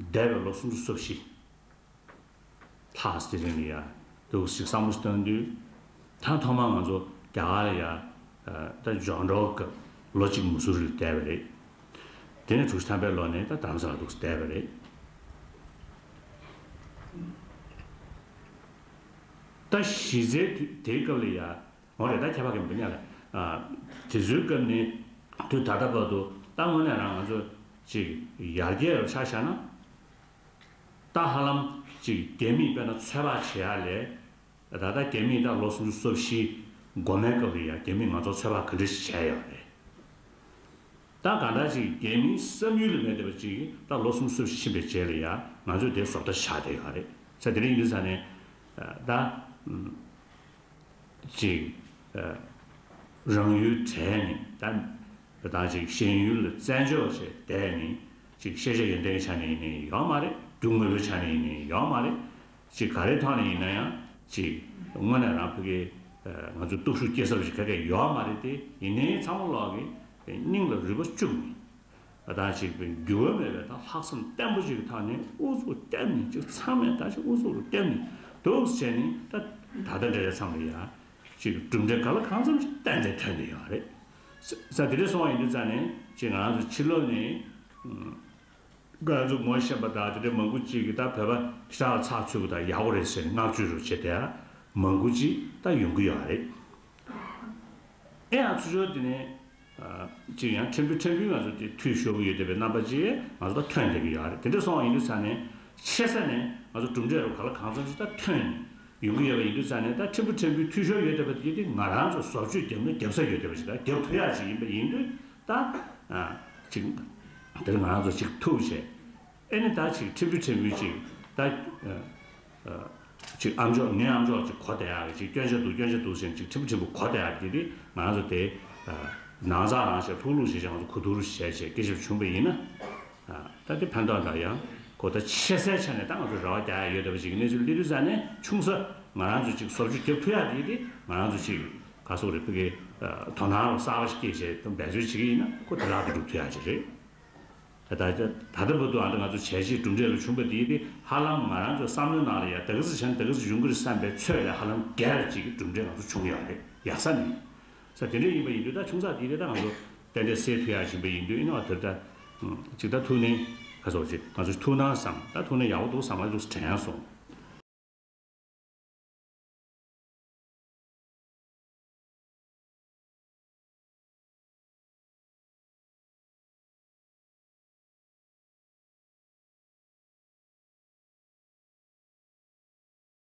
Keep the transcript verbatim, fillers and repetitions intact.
འདས་པའི་ལོ་སུམ་ཅུ་སོ་བཞི་ལྷག་ཙམ་དེ་རིང་ལ་ཡ་འདུག་ཞིག་བསམ་བློ་བཏང་དུས། ད་ཐོག་མར་ང་ཚོ་རྒྱ་གར་ལ་ཡ་ད་འབྱོར་འབྲོག་སྐབས་ལོ་གཅིག་མུ་སུ་རི་ལ་བསྡད་པ་རེད། དེ་ནས་དྲུག་ཅུ་ཐམ་པའི་ལོ་ནས་ད་རྡ་རམ་ས་ལ་འདུག་བསྡད་པ་རེད། ད་གཞི་རྩའི་དུས་དེའི་སྐབས་ལ་ཡ། འོ་རེད། ད་ཁྱད་པར་གྱི་མི་འདུག་ཉག་ལ། དེ་ཚོའི་སྐབས་ནས་དུས་ད་ལྟ་བར་དུ་ད་དངོས་གནས་རང་ང་ཚོ་ཅིག་ཡར་རྒྱས་རུ་ཆ་བཞག་ན། ད་ཧ་ལམ་ཅིག་རྒྱ་མིས་དཔེར་ན་ཚོད་དཔག་བྱེད་ཡག་ལས། ད་ལྟ་རྒྱ་མིས་ད་ལོ་སུམ་ཅུ་སོ་བཞི་འགོར་མའི་སྐབས་ལ་ཡ་རྒྱ་མིས་ང་ཚོར་ཚོད་དཔག་ག་འདྲ་ཞིག་བྱས་ཡོད་རེད། ད་གང་ལྟར་ཅིག་རྒྱ་མིའི་བསམ་ཡུལ་ལ་མེད་བསྡད་པ་ཅིག་ད་ལོ་སུམ་ཅུ་སོ་བཞི་ཕྱིན་པའི་རྗེས་ལ་ཡ་ང་ཚོས་དེ་བཟོ་ལྟ་བཞག་བསྡད་ཡོད་རེད། ས་དེ་རིང་ཡིན་དུས་ས་ནས་ད། ཅིག་ཨ། རང་ཡུལ་བྲལ་ནས་ད་ད་ཅིག་གཞན་ཡུལ་ལ་བཙན་བྱོལ་བྱས་བསྡད་ནས་ཅིག་ཤེས་བྱ་ཡོན་ཏན་གྱི་ཆ་ནས་ཡིན་ནའི་ཡོད་མ་རེད། རྒྱུ་དངོས་པོའི་ཆ་ནས་ཡིན་ནའི་ཡོད་མ་རེད། ཅིག་ག་རེའི་ཐོག་ནས་ཡིན་ན་ཡང་ཅིག་དངོས་གནས་རང་ཕ་གི་ཨ། ང་ཚོ་སྟོབས་ཤུགས་སྐྱེ་ས་ཞིག་ག་གེ་ཡོད་མ་རེད་དེ། ཡིན་ནའི་ཚང་མ་ལོག་གི་སྙིང་ལ་རུས་པ་བཅུག་ནས། ད་ཅིག་འགྱུར་བ་མེད་པའི་ད་ལྷག་བསམ་བརྟན་པོ་ཅིག་གི་ཐོག་ནས་ཨུ་ཚུགས་བརྒྱབ་ནས་ཅིག་ཚང་མས་ད་ཅིག་ཨུ་ཚུགས་རུ་བརྒྱབ་ནས་འདུག་བྱས་ནས་ད་ད་ལྟ་འདྲ་རེད་མཚམས་ལ་ཡ་ཅིག་གྲུབ་འབྲས་ག་ལ་གང་འཚམ་ཅིག་ཏན་ཏན་ཐོན་བསྡད་ཡོད་རེད། ས་ས་དེ་འདྲ་སོང་བ་ཡིན་དུས་ཙང་ནས་ཅིག་ང་རང་ཚོ་ཕྱི་ལོགས་ནས་ང་རང་ཚོ་ངོ་ཤེས་པ་དང་དེ་འདྲ་མང་པོ་ཅིག་གིས་ད་བོད་པ་ཁྲག་ལ་ཚགས་ཚུད་པ་དང་ཡག་པོ་རེད་ཟེར་ནས་བསྔགས་བརྗོད་རུ་བྱེད་བསྡད་ཡ་མང་པོ་ཅིག་ད་ཡོང་གི་ཡོད་རེད། ཨེ་ཡང་ཚུར་ཕྱོགས་དེ་ནས་ཨ། ཅིག་ཡང་ཕྲན་བུ་ཕྲན་བུ་ང་ཚོ་དེ་འཐུས་ཤོར་གྱི་ཡོད་བསྡད་པའི་རྣམ་པ་ཅིག་ང་ཚོ་ད་ཐོན་བསྡད་ཀྱི་ཡོད་རེད། དེ་འདྲ་སོང་བ་ཡིན་དུས་ཙང་ནས་ཆེ་ས་ནས་ང་ཚོ་གྲུབ་འབྲས་རུ་ག་ལ་གང་འཚམ་ཞིག་ད་ཐོན་ཡོང་གི་ཡོད་པ་ཡིན་དུས་ཙང་ནས་ད་ཕྲན་བུ་ཕྲན་བུའི་འཐུས་ཤོར་ཡོད་བསྡད་པ་དེ་དེ་ང་རང་ཚོ་བཟོ་བཅོས་རྒྱབ་ན་རྒྱབ་ས་ཡོད་བསྡད་པ་ཞིག་ད་རྒྱབ་ཐུབ་ཡག་ཅིག་ཡིན་པ་ཡིན་དུས་ད་ཨ། ཅིག་དེར་ང་རང་ཚོ་ཅིག་ཐུགས་བཞེས། ཨེ་ནི་ད་ཅིག་ཕྲན་བུ་ཕྲན་བུ་ཅིག་ད་ཨ། ཨ། ཅིག་ཨ་མཆོག་ངའི་ཨ་མཆོག་ཅིག་གོ་བསྡད་ཡག་གི་ཅིག་སྐྱོན་ཆ་འདུག་སྐྱོན་ཆ་འདུག་ཟེར་ཅིག་ཕྲན་བུ་ཕྲན་བུ་གོ་བསྡད་ཡག་གི་དེ་ང་རང་ཚོ་དེ་ཨ། ནང་ཚགས་རང་བྱས་ལྷུག་ལྷུག་བྱས་བྱས་ང་ཚོ་གོ་བསྡུར་བྱས་བྱས་སྐད་ཆ་བྱུང་བ་ཡིན་ན། ཨ། ད་དེ་ཕན་ཐོགས་འདྲ་ཡང་གོ་ད་ཆེ་སའི་ཆ་ནས་ད་ང་ཚོ་རེ་བ་རྒྱག་ཡག་ཡོད་བསྡད་པ་ཅིག་གི་གནས་ཚུལ་སླེབས་དུས་ཙང་ནས་ཆུང་ས་ང་རང་ཚོ་ཅིག་བཟོ་བཅོས་རྒྱབ་ཐུབ་ཡག་དེ་དེ་ང་རང་ཚོ་ཅིག་ག་སོག་རེ་ཕ་གི་ཨ། དོ་སྣང་རུ་གསར་པ་ཞིག་སྐྱེས་བྱས་འབད་རྩོལ་བྱེད་ཀྱི་ཡིན་ན་ཁོ་དེ་ལག་ཏུ་འགྲུབ་ཐུབ་ཡག་ཅིག་རེད། ད་ད་ད་ལྟ་བར་དུ་ཨ་འདྲ་ང་ཚོ་བྱས་རྗེས་གྲུབ་འབྲས་ལ་བྱུང་བ་དེ་དེ་ཧ་ལམ་ང་རང་ཚོའི་བསམ་བློའི་ནང་ལ་ཡ་ད་ག་ཚོད་བྱས་ན་ད་ག་ཚོད་ཡོང་གི་རེད་བསམ་པའི་ཚོད་ལས་ཧ་ལམ་བརྒྱ་ཅིག་གི་གྲུབ་འབྲས་ང་ཚོ་བྱུང་ཡོད་རེད་ཡག་ས་ནས། ས་དེ་འདྲ་ཡིན་པ་ཡིན་དུས་ད་ཆུང་ཙག་དེ་དེ་ད་ང་ཚོ་ཏན་ཏན་སེལ་ཐུབ་ཡག་ཡིན་པ་ཡིན་དུས་ཨེ་ནི་བ་དེར་ད་ཅིག་ད་ཐུགས་ནས་ག་སོགས་ཅིག་ང་ཚོ་ཐུགས་སྣང་བསམ་ད་ཐུགས་ནས་ཡག་པོ་འདུག་བསམ་ང་ཚོ་དྲན་ཡག་སོང་།